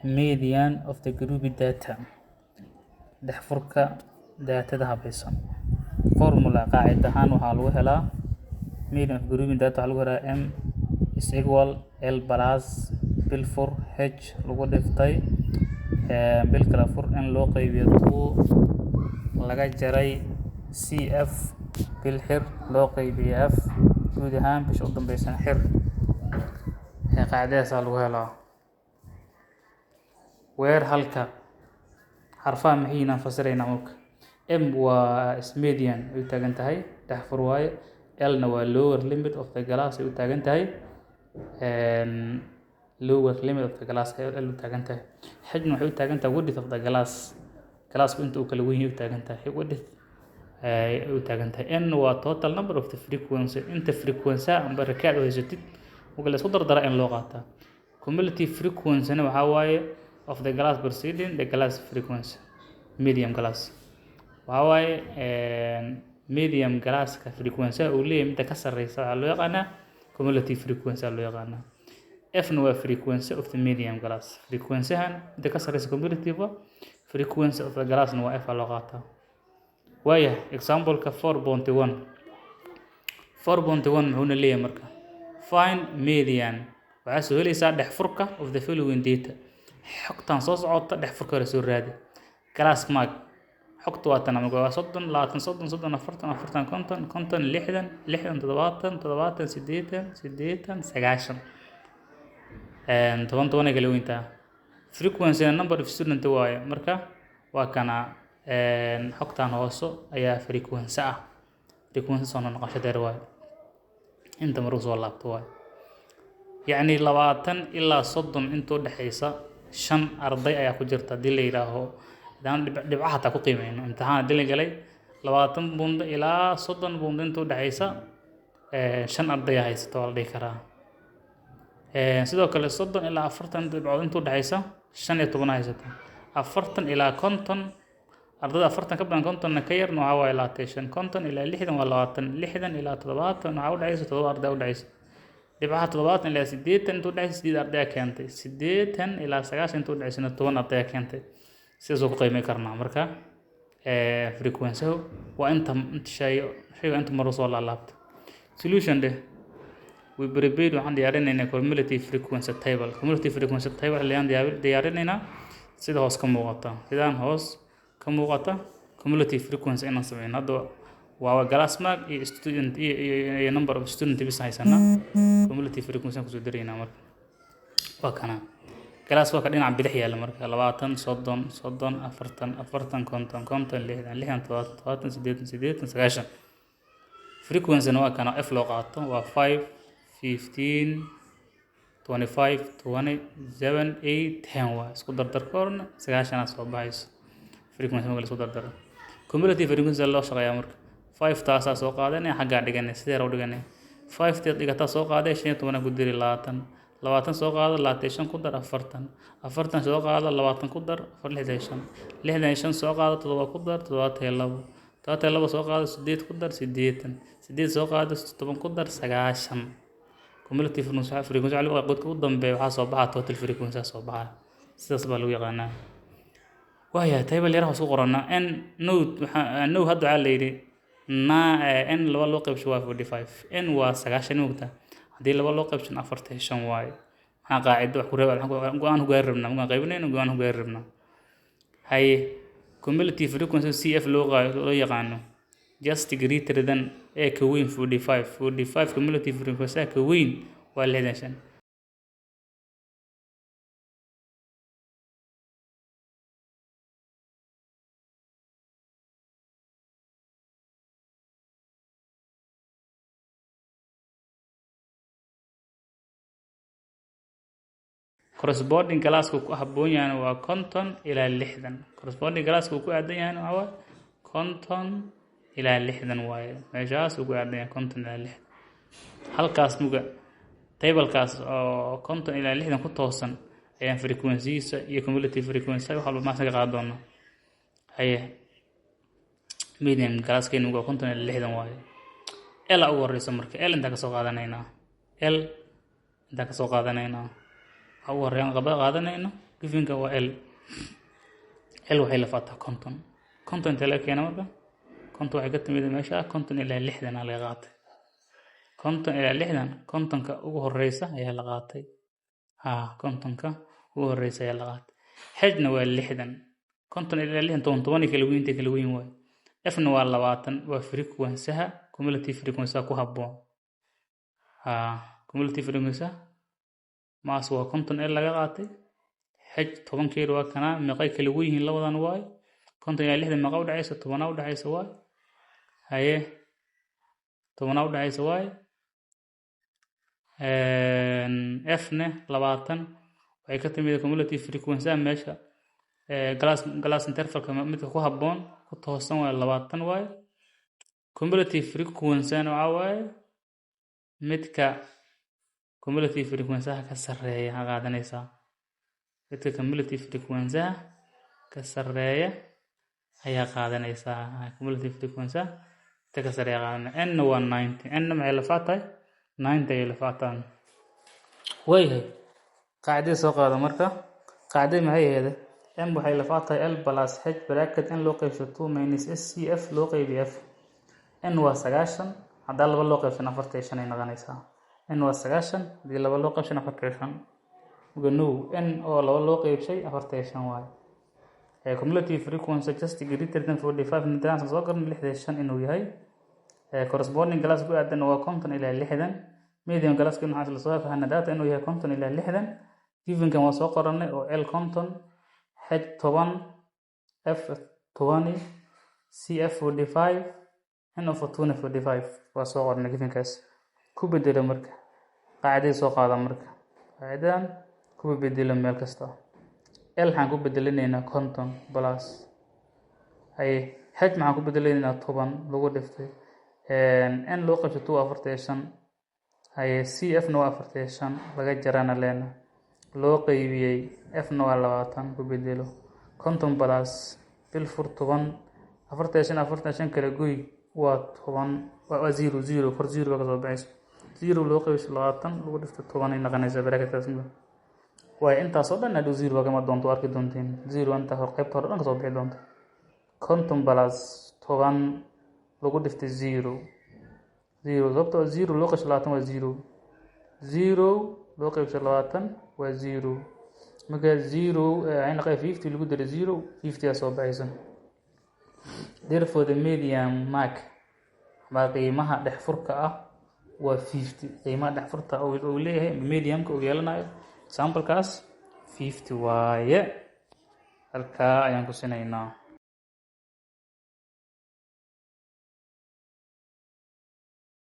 Median of the grouped data, dhexfurka daatada habaysan. Formula, qaacid ahaan waxaa lagu helaa median of grouping data, waxaa lagu helaa m is equal l plus bil fur h lagu dhiftay bil kala fur n loo qaybiyo two laga jaray cf bil xir loo qaybiyo f guud ahaan bisha u dambeysana xir. Qaacidadaasaa lagu helaa. Where, halka xarfaha maxay yihiin aan fasiraynaa. Marka m waa median ay u taagan tahay, dhexfur waaye. L na waa lower limit of the class ay u taagan tahay, lower limit of the class ay L u taagan tahay. H na waxay u taagan tahay width of the class, classku inta uu kala weyn yahay u taagan tahay, width ay u taagan tahay. N waa total number of the frequency, inta frequency amba rakaad u haysatid marka la isku dardara n loo qaataa. Cumulative frequency-na waxaa waaye of the class preceding the class frequency. Medium class waxaa waaye medium classka frequency uu leeyahay midda ka sarreysa waxaa loo yaqaanaa cumulative frequency loo yaqaanaa. F na waa frequency of the medium class, frequency-han midda ka sarreysa cumulative waa frequency of the class na waa f loo qaataa. Waayahay, example-ka 4.1, 4.1 muxuuna leeyahay marka? Find median, waxaa soo helaysaa dhexfurka of the following data, xogtan soo socota dhexfurka hore soo raadi. Class mark, xogta waa tan ama waa 30, 20, 30, 30, 40, 40, 50, 50, 60, 60, 70, 70, 80, 80, 90, 10, 10 ay kala weyntaa. Frequency number of student waaye. Marka waa kana xogtan hooso ayaa frequency ah, frequency soo noqoshadeer waaye, inta mar soo laabto waaye. Yacni 20 ilaa 30 inta u dhexeysa shan arday ayaa ku jirta. Haddii la yidhaaho hadaan dhibco xataa ku qiimeyno, imtixaan haddii la galay, 20 buundo ilaa 30 buundo inta u dhexeysa shan arday ayaa haysata waa la dhihi karaa. Sidoo kale 30 ilaa 40 dhibcood inta u dhexeysa 15 haysata. 40 ilaa 50, ardayda 40 ka badan 50-na ka yarna waxaa waaye 25. 50 ilaa 60 waa 20. 60 ilaa 70 waxaa u dhexeysa todoba arday u dhexeysa. Dhibcaha 70 ilaa 80 inta u dhexeysa sideed arday ayaa keentay. 80 ilaa 90 inta u dhexeysana 10 arday ayaa keentay. Sidaas oo ku qiimeyn karnaa. Marka frequency waa inta shay shayga inta mar soo laalaabto. Solution dheh. We prepared, waxaan diyaarinaynaa cumulative frequency table. Cumulative frequency table ayaan diyaarinaynaa sida hoos ka muuqata, sidaan hoos ka muuqata. Cumulative frequency inaan sameyno hadda waa class mark iyo student iyo number of student bis haysanaa, cumulative frequency aan kusoo daraynaa. Marka waa kana class, waa ka dhinaca bidix yaalla. Marka 20, 30, 30, 40, 40, 50, 50, 60, 60, 70, 70, 80, 80, 90. Frequency-na waa kana f loo qaato, waa 5, 15, 25, 20, 7, 8, 10. Waa isku dardarkoorna 90-aa soo baxayso frequency marka la isku dardaro. Cumulative frequency loo shaqeeyaa. Marka 5 taasaa soo qaadanaya, xaggaa dhiganay, sidee u dhiganay? 5 teed dhigataa soo qaaday, 15 ku diri 20. 20 soo qaado, 25 ku dar, 40. 40 soo qaado, 20 ku dar, afar, 65. 65 soo qaado, 7 ku dar, 72. 72 soo qaado, 8 ku dar, 80. 8 soo qaado, 10 ku dar, 90. Cumulative frequency waxaa lagu qodka u dambeeya waxaa soo baxa total frequency soo baxa, sidaas baa lagu yaqaanaa. Waayahay, table yar hoos ku qoranaa n. Note, waxaa no hadda waxaa la yidhi na n laba loo qaybsho waa 45, n waa 90 mogta. Haddii laba loo qaybshan 45 waaye. Maxaa qaacido wax ku reeba? Go-aan ku gaari rabnaa markaan qaybinayno, go-aan ku gaari rabnaa. Haye, cumulative frequency cf loo yaqaano just greater than ee ka weyn 45, 45 cumulative frequency ka weyn waa 65. Corresponding classka ku habboon yahayna waa 50 ilaa 60. Corresponding classka uu ku aadan yahayna waxaa waaye 50 ilaa 60 waaye. Meeshaas uu ku aadan yahay 50 ilaa 60, halkaas muga tablekaas oo 50 ilaa 60 ku toosan ayaan frequency-giisa iyo cumulative frequency wax walba maasa ka qaadan doonaa. Haye, median classkeenu waa 50 ilaa 60 waaye. L ugu horeysa. Marka l intaan kasoo qaadanaynaa, l intaan kasoo qaadanaynaa, waxaa ugu horreeyaan qaba qaadanayno Givenka waa L. L waxay la faataa 50. 50 intee laga keena marka? 50 waxay ka timid meesha 50 ilaa 60 aa laga qaatay. 50 ilaa 60, 50-ka ugu horeysa ayaa la qaatay. Ha, 50-ka ugu horeysa ayaa la qaatay. H-na waa 60. 50 ilaa 60, 10 10 kala weyn, intay kala weyn waaye. F-na waa 20, waa frequency-ha, cumulative frequency ku habboon. Ha, cumulative frequency maas waa 50 L laga qaatay. H 10-keeda waa kanaa. Meeqay kala weyn yihiin labadan waaye? 50 ilaa 60 meeqa u dhexaysa? 10-aa u dhexaysa waaye. Haye, 10-aa u dhexaysa waaye. F-ne 20 waxay ka timid cumulative frequency meesha class intervalka midka ku habboon, ku toosan waaye, 20 waaye. Cumulative frequency waxaa waaye midka cumulative frequency ka sarreeya ha qaadanaysaa. Midka cumulative frequency ka sarreeya ayaa qaadanaysaa. Cumulative frequency midka ka sarreeya qaadanaya. N waa 90. N maxay la tahay? 90 ayay la faataan. Waayahay, qaacidada soo qaada marka. Qaacidada maxay ahayd? M waxay la tahay L plus H bracket N loo qaybsho 2 minus S C F loo qaybiyo F. N waa 90, haddaa laba loo qaybsan 45 ay noqonaysaa. N waa 90, haddii laba loo qaybsan 45. Marka no, N oo laba loo qaybshay 45 waaye. Cumulative frequency just greater than 45 midaan soo garan 65 inuu yahay. Corresponding class ku aadan waa 50 ilaa 60. Median classka waxaa la soo fahanay data inuu yahay 50 ilaa 60. Givenkan waa soo qoranay oo L 50, H 10, F 20, C F 45, N of 20 45 waa soo qornay givenkaas. Ku bedelo marka qaacidada soo qaada marka. Qaacidadan ku bedelo meel kasta. L waxaan ku bedelinaynaa 50 plus. Haye, H maxaan ku bedelinaynaa? 10 lagu dhiftay N loo qaybso 2, 45. Haye, C F na waa 45 laga jarana leena loo qaybiyey F na waa 20. Ku bedelo 50 plus bil fur 10, 45, 45 kala goy, waa 10, waa zero, zero kor, zero baa kasoo baxayso. Zero loo qaybso 20 lagu dhifto 10 ay noqonaysaa bracketkaas. Waayo, intaasoo dhan hadhow zero baa kama doonto, arki doontiin zero inta qaybta hore dhan kasoo bixi doonto. 50 plus 10 lagu dhiftay zero, zero, sababtoo zero loo qaybso 20 waa zero. Zero loo qaybso 20 waa zero. Marka zero waxay noqon 50 lagu daray zero, 50 aa soo baxayso. Therefore, the median mark baa qiimaha dhexfurka ah waa 50. Qiimaha dhexfurta uu leeyahay medianka uu yeelanayo samplekaas 50 waaye. Halkaa ayaan ku sinaynaa.